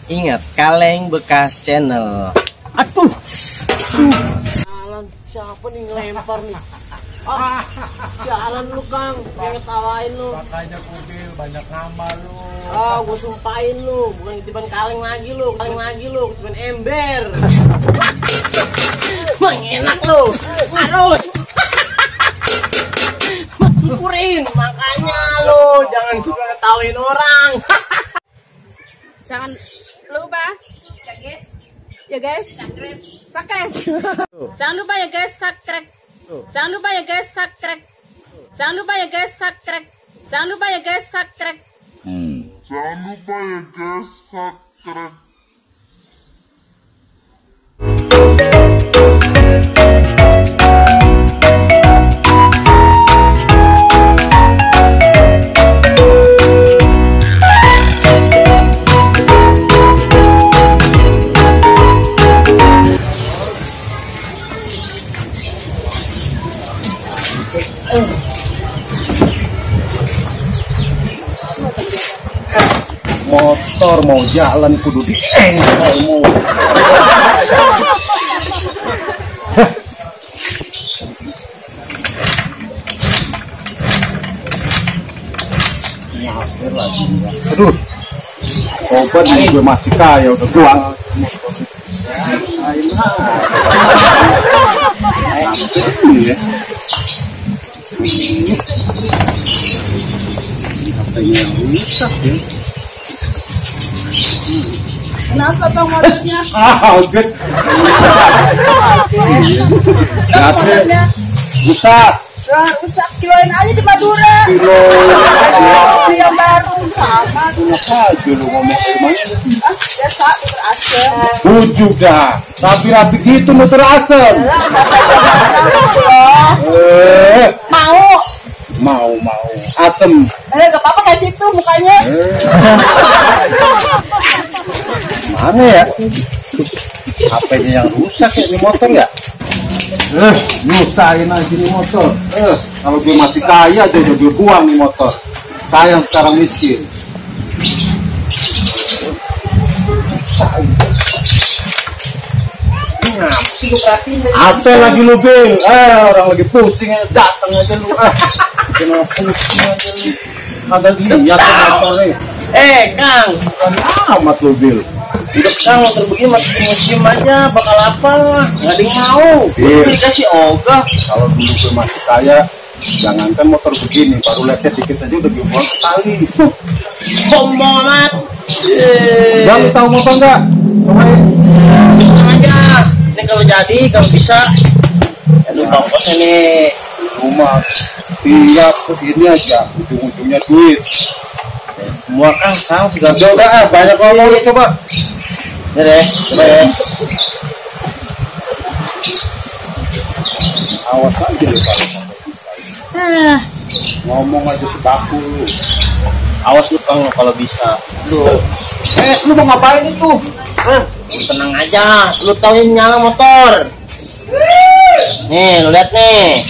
Ingat kaleng bekas channel. Aduh, Sialan, siapa nih ngelempar nih? Sialan lu Kang, yang ngetawain lu. Makanya kubil banyak ngamal lu. Gue sumpahin lu, bukan ketiban kaleng lagi lu, ketiban ember. Bang enak lu, harus. Syukurin, makanya lu jangan suka ngetawain orang. Jangan lupa ya guys, subscribe. Jangan lupa ya guys, subscribe. Jangan lupa ya guys, subscribe. Jangan lupa ya guys, subscribe. Jangan lupa ya guys, subscribe. Jangan lupa ya guys, subscribe. Motor mau jalan kudu diengelmu. Nyamper lagi ya. Aduh, obat ini gue masih kaya udah buang. Ya. Katanya rusak ya. Kenapa bang motornya? Good. Gasnya rusak. Rusak, kiloin aja di Madura. Kilo. Beli yang baru sama. Aja lu ngomong gimana? Biasa motor asem. Bujuk dah. Rapi-rapi gitu motor asem. Mau asem. Gak apa-apa kayak situ mukanya. Mana ya? HP-nya yang rusak ya ini motor ya? Nyusahin aja nih motor. Kalau gue masih kaya aja udah gue buang nih motor. Sayang sekarang miskin. Apa lagi lu Bil? Orang lagi pusing datang aja lu. Kenapa pusing aja lu? Ada lihat motornya. Kang, Amat lu Bil. udah Kang motor begini masih di musim aja, bakal apa? Nggak ada yang mau. Iya. Dikasih ogah. Kalau dulu gue masih kaya, jangankan motor begini, baru lecet dikit aja udah gue buang sekali. Sombong amat. Bang, lu tahu motor nggak? Cobain. Tenang aja. Ini kalau jadi, kalau bisa, lu tongkosnya nih. Rumah tiap ini aja, ujung-ujungnya duit. Semua Kang sudah Udah, banyak ngomong lu coba. ya deh, coba ya. Awas aja lu kalau ngomong aja sebaku lu. Awas lu Kang kalau bisa. Lu mau ngapain itu? Tenang aja, lu tauin nyala motor. Nih, lu lihat nih.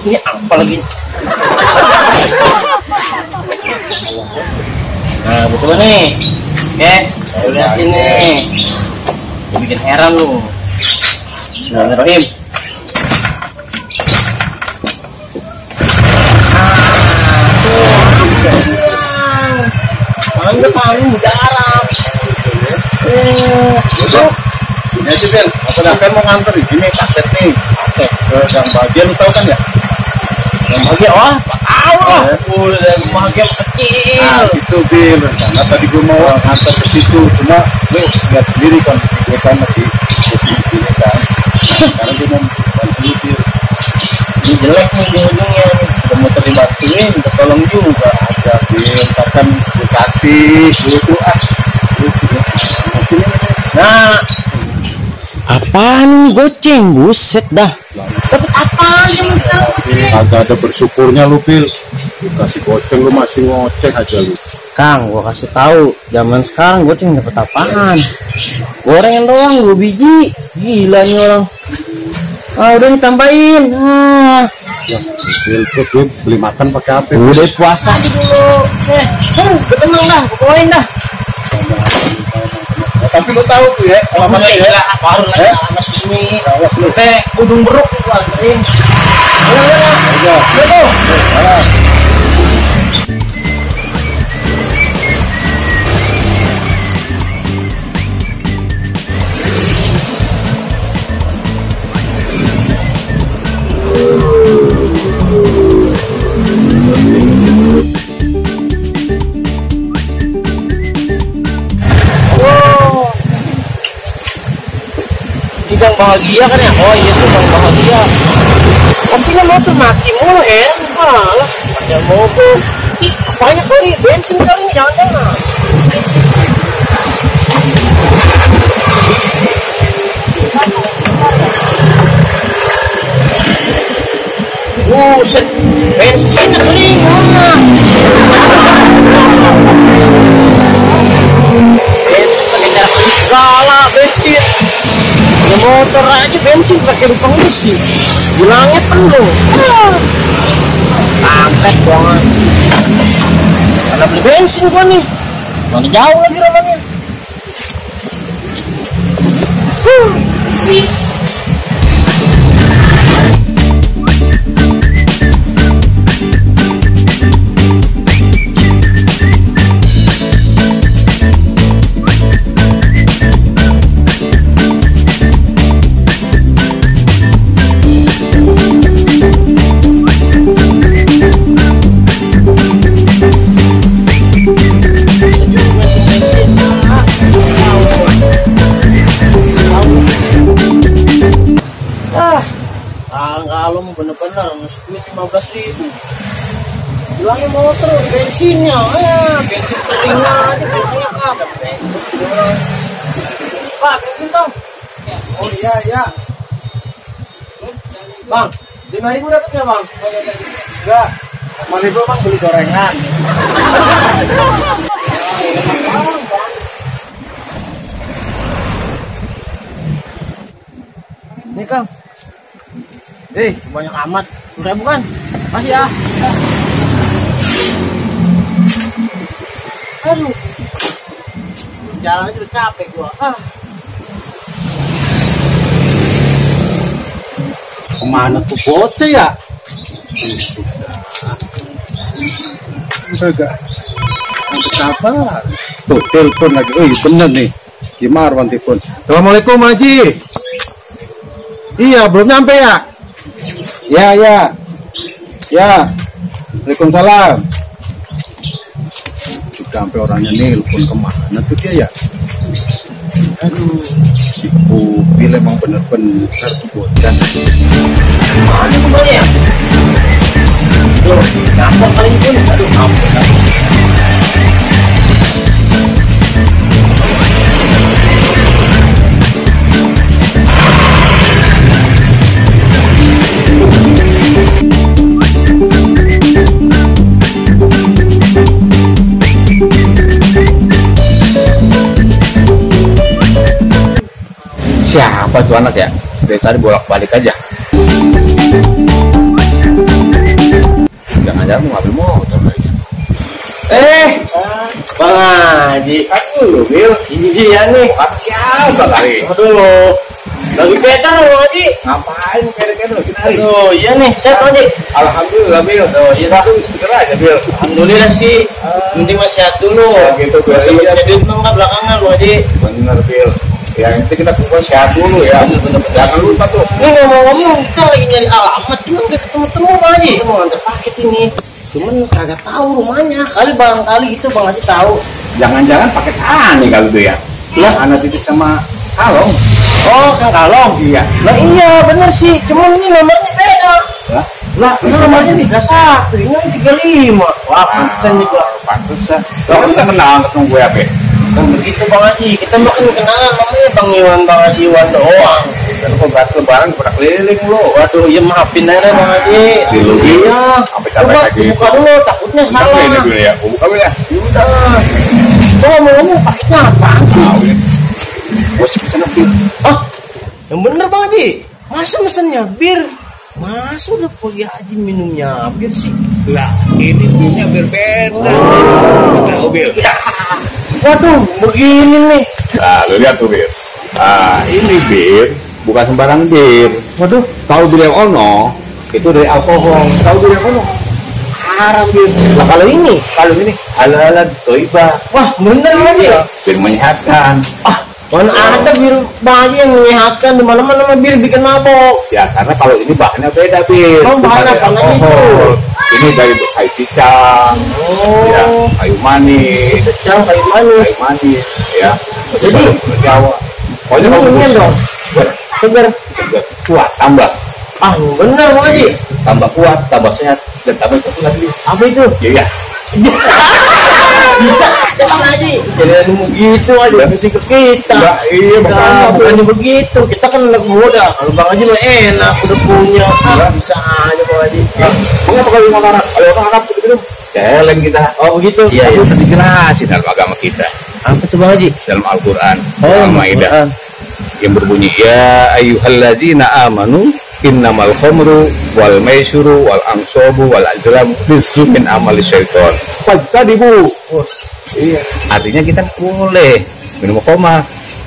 Ini apa lagi? Nah, gue coba nih. Oke, lu lihat ini. Gue bikin heran lu. Bismillahirrahmanirrahim. Anda paling mujarab. Itu ini aja Bel, apa dah mau nganter di sini paket nih. Oke, Ke yang bagian lu tahu kan ya? yang bahagia tahu lah. Udah dari bahagia kecil. Itu Bil, karena tadi gue mau nganter ke situ, cuma lu lihat sendiri kan, gue kan lagi di sini kan. Sekarang gue mau bantu Bil. Ini jelek nih di ujungnya. Udah motor dibantuin, udah tolong juga. Ada Bil, ntar kan gue kasih gitu Nah, apaan goceng? Buset dah. dapat apa yang sekarang kecil? Agak ada bersyukurnya lu Bil. Kasih goceng lu masih ngoceh aja lu. Kang, gua kasih tahu, zaman sekarang goceng dapat apaan? Gorengan doang 2 biji. Gila nih orang. Udah ditambahin. Ya, Bil, terus lu beli makan pakai apa? Udah puasa aja dulu. Ketenang dah, kepoin dah. Tapi lu tahu tuh ya, alamatnya ya. Baru lagi alamat sini. Teh Ujung Beruk gua anterin. Ayo. Bang bahagia kan ya? Oh iya tuh bang bahagia. Kopinya motor mati mulu malah ada mobil. Apanya kali? Bensin kali? Jangan-jangan. Buset, bensin kali mana? Bensin pakai cara segala bensin. Ya motor aja bensin pakai lupa ngisi, bilangnya penuh. Kampret banget. Karena beli bensin gua nih, mana jauh lagi rumahnya. Kalau bener-bener duit 15.000, bilangnya motor bensinnya, bensin kering aja bilangnya ada bensin. Pak, bensin dong. Oh iya. Bang, 5.000 dapat nggak bang? Enggak, 5.000 bang beli gorengan. Nih Kang. Banyak amat. 2.000 kan? Masih ya? Aduh. Jalan aja udah capek gua. Kemana tuh bocah ya? Enggak. Apa? Tuh telepon lagi. Bener nih. Ki Marwan telepon. Assalamualaikum Haji. Iya, belum nyampe ya? Ya. Waalaikumsalam. Sudah sampai orangnya nelpon kemana tuh dia ya? Aduh, si Bubil emang bener-bener tuh bocah. Mana kembali ya? Loh, dasar paling pun. Aduh, ampun. Siapa tuh anak ya? Dari tadi bolak-balik aja. Jangan-jangan mau ngambil motor lagi. Bang Haji. Aku lu, Bil. Iya nih. Kata siapa kali? Aduh. Lagi beda Bang Haji. Ngapain kira-kira lagi nari? Aduh, iya nih. Saya Bang Haji. Alhamdulillah, Bil. Iya. Segera aja, Bil. Alhamdulillah sih. Penting masih sehat dulu. Ya, gitu, Bil. Masih punya duit nggak belakangan Bang Haji. Bener, Bil. Ya, nanti kita kumpul sehat dulu ya. Bener. Jangan lupa tuh. Ini ngomong-ngomong, kita lagi nyari alamat, cuma nggak ketemu-temu Bang Haji. Kita mau nganter paket ini. Cuman kagak tahu rumahnya. Kali barangkali gitu Bang Haji tahu. Jangan-jangan paket aneh kali itu ya. Lah, anak titip sama Kalong. Oh, Kang Kalong. Iya. Lah iya bener sih. Cuman ini nomornya beda. Lah, ini nomornya 31, ini 35. Wah, pantesan juga. Pantesan. Lo kan nggak kenal ketemu gue apa? Kan begitu Bang Haji. Kita makan kenalan namanya Bang Iwan, Bang Haji Iwan doang. Kalau kau berat lebaran pada keliling lo. Waduh, ya maafin aja Bang Haji. Iya. Coba buka dulu, takutnya salah. Ini dulu ya, buka dulu ya. Udah. Coba ngomong paketnya apaan sih? Bos pesan bir. Ah, yang bener Bang Haji. Masa mesennya bir? Masa udah pergi Haji minumnya bir sih? Lah, ini birnya berbeda. Tahu bir? Waduh, begini nih. Nah, lu lihat tuh bir. Ini bir bukan sembarang bir. Waduh, Tahu bir yang ono itu dari alkohol. Tahu bir yang ono haram bir. nah kalau ini Halal toibah. wah bener Bang Haji. Bir menyehatkan. Mana ada bir Bang Haji yang menyehatkan, di mana-mana mah bir bikin mabok. Ya karena kalau ini bahannya beda bir. Oh, Bukan bahan dari apa lagi alkohol. Ini dari kayu cicang, ya, Oh, kayu manis, secang kayu manis. ya. Jadi, Jawa. Pokoknya Ini kamu ini dong, segar. segar, kuat, tambah Bener Bang Haji. kuat, tambah sehat, dan tambah satu lagi. Apa itu? Ya, Bisa aja Bang Haji. Jangan begitu aja, mesti ke kita. Ya, iya, makanya. Bukannya begitu. Kita kan anak muda. Kalau Bang Haji mah enak, udah punya. Bisa aja Bang Haji. mengapa kalau orang Arab? Kalau orang Arab begitu, celeng kita. Oh begitu. Iya, itu dijelasin dalam agama kita, Apa tuh Bang Haji? dalam Al-Quran, Oh, Al-Maidah, yang berbunyi ya ayyuhalladzina amanu innamal khamru wal maisuru wal ansabu wal azlam rizqun min amali syaiton. Tadi Bu. Iya. Artinya kita nggak boleh minum koma,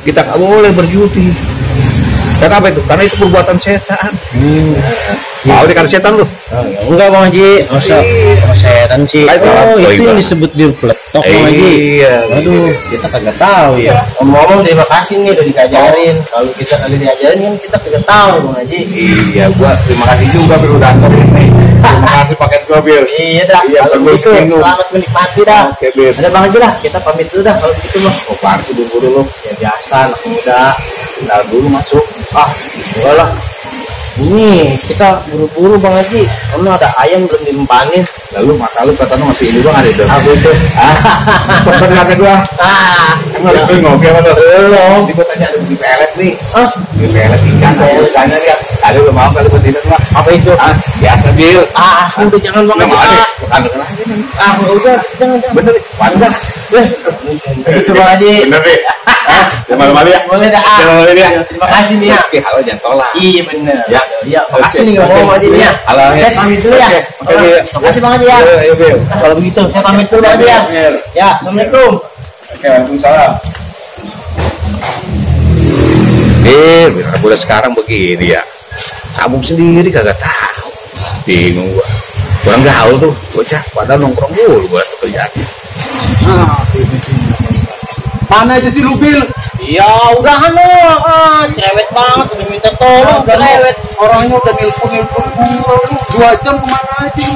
kita nggak boleh berjudi. Karena apa itu? Karena itu perbuatan setan. Mau dikasih setan lu? Enggak Bang Haji. Masa setan sih. Oh itu yang disebut bir peletok Bang Haji. Iya. Aduh, kita kagak tahu ya. Ngomong terima kasih nih udah diajarin. Kalau kita kali diajarin kan kita kagak tahu Bang Haji. Iya, gua terima kasih juga Bil udah antar ini. Terima kasih paket gua Bil. Iya dah. Iya, Kalau bagus begitu minum. selamat menikmati dah. Oke, Bil. Ada Bang Haji dah. Kita pamit dulu dah kalau begitu mah. Oh, parsi buru-buru lu. Ya biasa anak muda. Bentar dulu masuk. Enggak lah. Ini kita buru-buru Bang Haji. Karena ada ayam belum diempanin. Lalu mata lu katanya masih ini doang ada itu. Aku itu. Cepet kata gua. Emang lu ngopi apa lu? Belum. Ini gua tanya ada di pelet nih. Ah, Di pelet ikan ada usahanya dia. Tadi lu mau kali berdiri mah. apa itu? Biasa Bil. Udah jangan Bang Nggak Haji. mau deh. Bukan aja nih. Udah, jangan. Bener nih. Wadah. Itu Bang Haji. Bener deh. Jangan malu ya. Boleh dah. Jangan malu ya. Terima kasih nih ya. Oke, halo jangan tolak. Iya bener. Ya. Iya, makasih Oke. nih ngomong Bang Haji nih ya. Halo. Saya pamit dulu ya. Oke, Bil. Makasih Bang Haji ya. Ayo, Bil. Kalau begitu saya pamit dulu Bang Haji ya. Bil. Ya, assalamualaikum. Oke, waalaikumsalam. Udah sekarang begini ya. Sabung sendiri kagak tahu. Bingung gua. Kurang gaul tuh, bocah. Padahal nongkrong mulu buat kerjaan. Mana aja sih lu Bil? Ya udahan lo. Cerewet banget udah minta tolong, cerewet. Orangnya udah nelpon 2 jam kemana aja lu?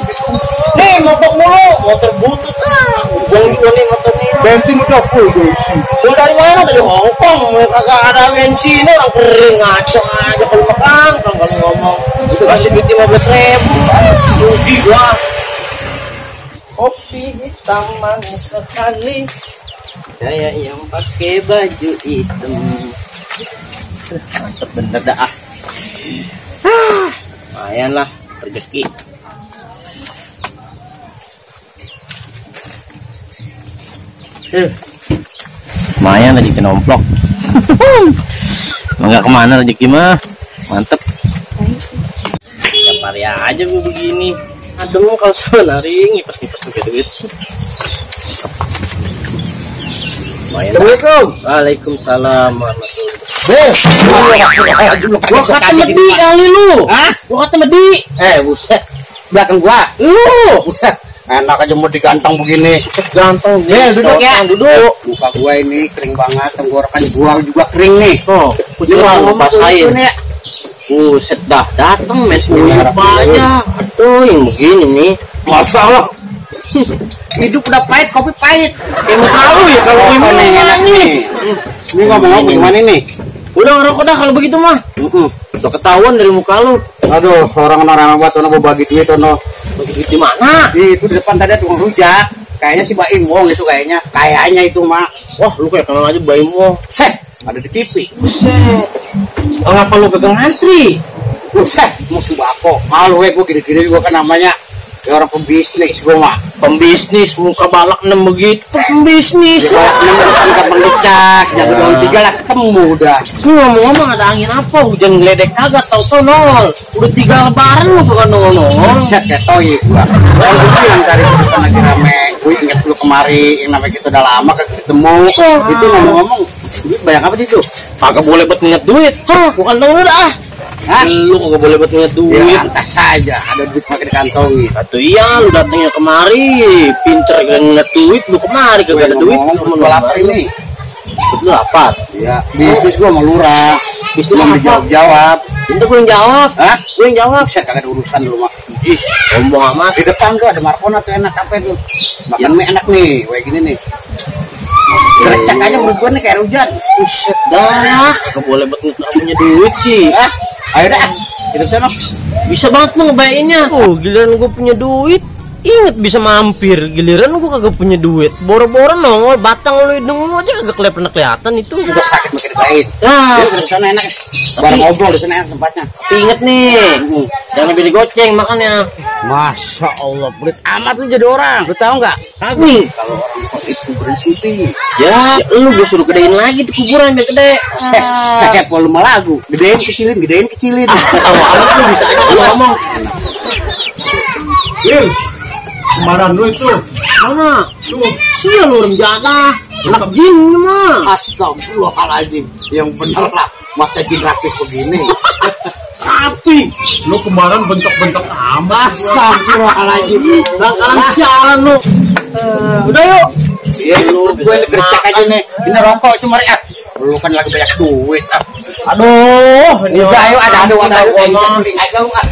Nih, mogok mulu, motor butut. Buang juga nih motor ini. Bensin udah full bensin. Lu dari mana? Dari Hongkong. Kagak ada bensin, orang kering ngaco aja kalau makan. Kalau ngomong, kasih duit 15.000. Rugi gua. Kopi hitam manis sekali. Saya yang pakai baju hitam. Mantep bener dah. Lumayan lah rezeki. Lumayan rezeki nomplok. Enggak kemana rezeki mah. Mantep. Tiap hari aja gue begini. Aduh kalau sebenarnya ngipes-ngipes juga duit. Assalamualaikum. Waalaikumsalam warahmatullahi. Gua kata medi kali lu. Hah? Gua kata medi. Buset. Belakang gua. Lu. Buset. Enak aja mau digantong begini. Ganteng. Duduk ya. Duduk. Muka gua ini kering banget. Tenggorokan gua juga kering nih. Oh, Ini pulang basahin. nih ya. Buset dah datang mes aja. Aduh, yang begini nih. Masalah. Hidup udah pahit, kopi pahit. Kayak muka lu ya kalau gue Nih, minum enak manis. nih. Ini ngomong-ngomong gimana nih? Udah ngerokok dah kalau begitu mah. Udah ketahuan dari muka lu. Aduh, orang-orang buat ono mau bagi duit ono. Bagi duit di mana? Itu di depan tadi ada tukang rujak. Kayaknya si Baim Wong itu kayaknya. Kayaknya itu, Mak. Wah, lu kayak kenal aja Baim Wong. Set, Ada di TV. Buset. Ngapa lu pegang antri? Buset, musuh bako. Malu gue gini-gini gue kan namanya kayak orang pembisnis gue mah. Pembisnis muka balak 6 begitu. Pembisnis. Ya balak 6 kan kapan lecak. Jadi daun 3 lah ketemu udah. Lu ngomong-ngomong ada angin apa? Hujan geledek kagak tau-tau nol. Udah 3 lebaran lu bukan nol. Buset kayak toy gue. Yang gue bilang tadi bukan lagi rame. Gue inget lu kemari yang namanya kita udah lama ketemu. Itu ngomong-ngomong, duit banyak apa itu? Kagak boleh buat nginget duit. Hah, bukan tau lu dah. Hah? Lu kagak boleh buat nginget duit. Ya lantas saja, ada duit pakai dikantongin. Atau iya lu datangnya kemari, pinter kan nginget duit, lu kemari kagak ada duit. Ngomong gue lapar ini. Lu lapar. Ya, bisnis gue sama lurah. Bisnis Belum apa? dijawab-jawab. Itu gue yang jawab. Hah? Gue yang jawab. Buset kagak ada urusan dulu mah. Ih, ngomong amat. Di depan tuh ada markona tuh enak apa itu? Makan mie enak nih, kayak gini nih. Gerecek aja menurut gue nih kayak hujan. Buset dah, kagak boleh buat nginget punya duit sih. Hah? Ayo dah, kita sana. Bisa banget lu ngebayainnya. Giliran gue punya duit, inget bisa mampir. Giliran gue kagak punya duit, boro-boro nongol batang lu hidung lu aja kagak kelihatan itu. Gue sakit makin baik. Nah, Ayo kita sana enak. Bareng ngobrol di sana enak tempatnya. tapi inget nih, jangan pilih goceng makannya. Masya Allah, pelit amat lu jadi orang. Lu tahu nggak? Nih, Kalau orang kok itu berisipi. ya lu gue suruh gedein lagi tuh kuburan biar gede. Kayak volume lagu. Gedein kecilin, gedein kecilin. Tahu amat lu bisa aja lu ngomong. Il, kemarin lu itu Mana? Lu sia lu rencana. Anak jin mah. Astagfirullahaladzim. Yang bener lah. Masa jin rapih begini. Rapi. lu kemarin bentok-bentok amat. Astagfirullahaladzim. Bakalan sialan lu. Udah yuk. Iya lu, gue gercek aja nih. Ini rokok cuma ya. Lu kan lagi banyak duit. Aduh, ini Udah ayo ada ayo. ayo. Kuling aja lu ah.